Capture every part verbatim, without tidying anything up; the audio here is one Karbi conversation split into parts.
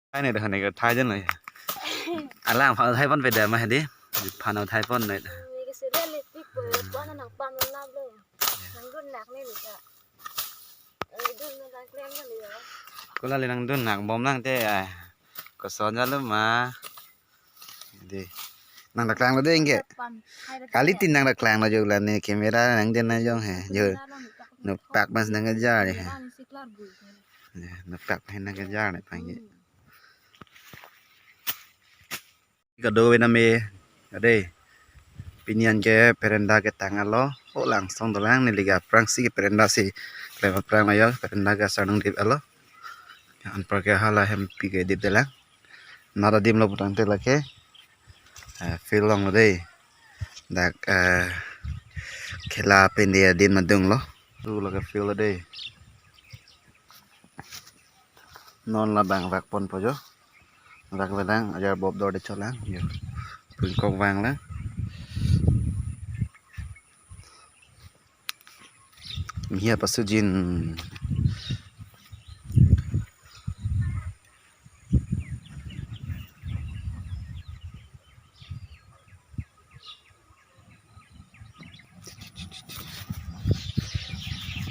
Hai ne dah ne ka thai jen lo ya. Alang phan thai pon peda ma hedi. Phan thai pon ne. Ni ke sila lipik po, po na nang pam lap lo. Nang dun nak ni lika. Eh, dun na nang klem kan ya. Kula le nang dun nak bom nang te ai. Koson jalo ma. Di. Nang daklang lo de ingke. Pam. Hai dah Kali tak. Tin nang daklang lo jo la ne camera nang den na jong he. Jo. Nang dun nak. Nupak mas nang kejar he. Nang si klar bu. Ya, nupak he nang kejar ne pangge. Hmm. Kado we name, ade. Pini an ke perenda ketang alo, o langsong dolang neli ke aphrangsi ke perenda si, klem aphrang lo yo, perenda ke asar nangdip alo. Anpar ke hala hempi ke dip dolang. Nara adim lo putangte lake. Eh, field along lo dei. Dak, eh, khela pen dia adim adung lo. Tu lake field lo dei. Non labang vak pon po jo. Vak velang, ajar bob dor de cholang. Yo. Pun kok vang lang. Mihia pasujin.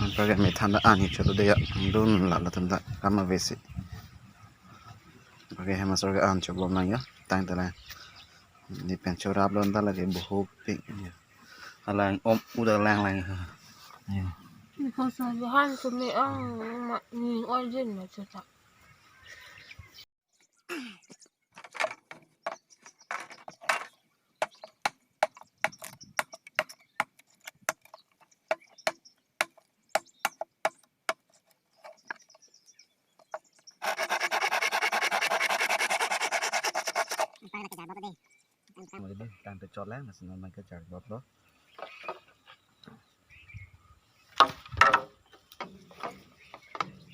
Anpar ke methan ta ani cholo de ya, dun la la tanda kama vesi. Anpar ke hemasor ke an chobom nang ya, tang ta la. Ni pen chorap lon ta lake buhuk pik ya. Alang om uda lang lang ha. Ya. Ni kosa bahan kami ang ma ni origin ma chota. Tang te chot lang, nasi non man ke jar bob lo.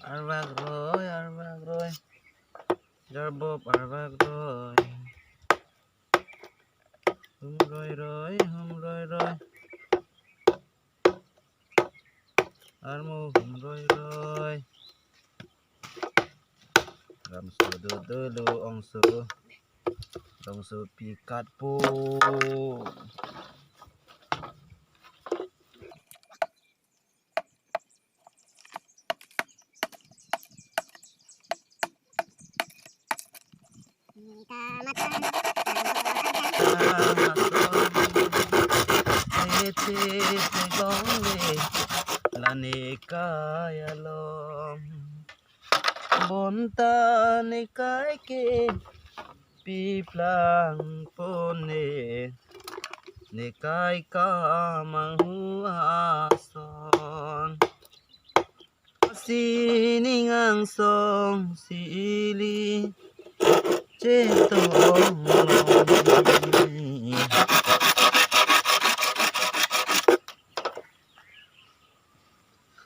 Arvak roi, arvak roi. Jar bob arvak roi. Hum roi roi, hum roi roi. Armu hum roi roi. Ramso do do lo ongso. Ongso pikat po. Lane kai along bonta ne kai ke piplang pone ne kai kamanghu ason. Sining angsong si ili chetong long.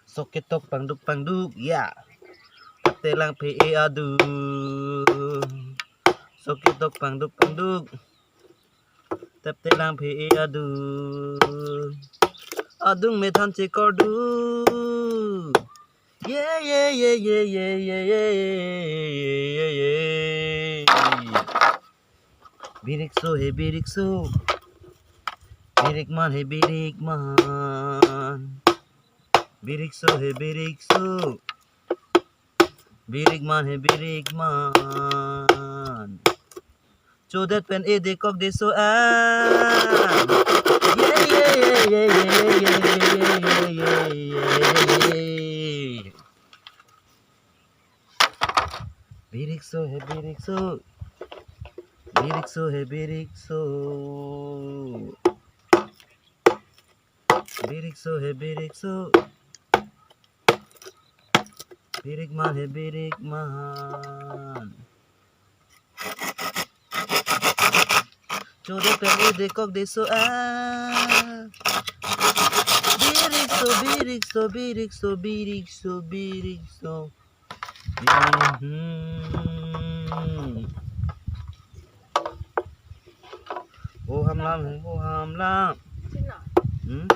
Sok ketok pangduk pangduk ya. Telang phe e adu. Sok ketok pangduk pangduk. Tep telang phe e adu. Adung methan chekor du. Ye ye ye ye ye ye ye ye ye ye. Birikso he birikso. Birikman he birikman. Birikso he birikso. Birikman he birikman. Chodet pen e dekok deso an. Ye ye ye ye ye ye ye ye ye ye ye. Birikso he birikso. Birikso he birikso. Birikso he birikso. Birikman he birikman. Chodet pen e dekok deso ah. Birikso, birikso, birikso, birikso, birikso. Hmm. O hamlam he, o hamlam. Hmm?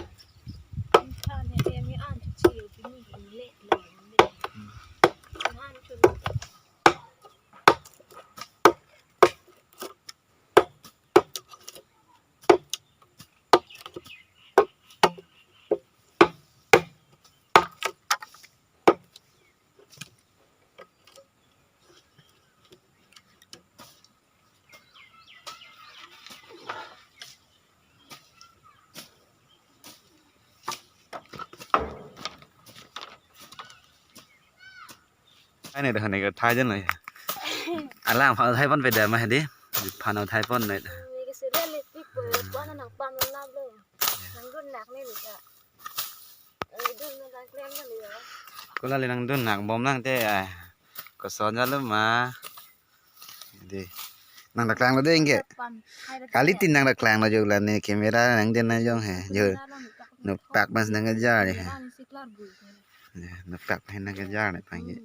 Ai ne dah ne ke thai jen lo ya. Alang phan thai pon pe da ma hedi. Phan thai pon ne. Ni ke sele le pik ko ko na nang pam na lo. Nang dun nak ni ni ka. Ni dun na nang klem na ni ya. Ko la le nang dun nak bom nang te ai. Ko son ja lo ma. Di. Nang dak lang lo de ingke. Pam. Hai da. Kali tin nang dak lang lo jo la ne camera nang den na jong he. Jo. Na lo ni tak. Nupak mas nang kejar he. Na ni siklar bu. Ya, nupak he nang kejar ne panggi.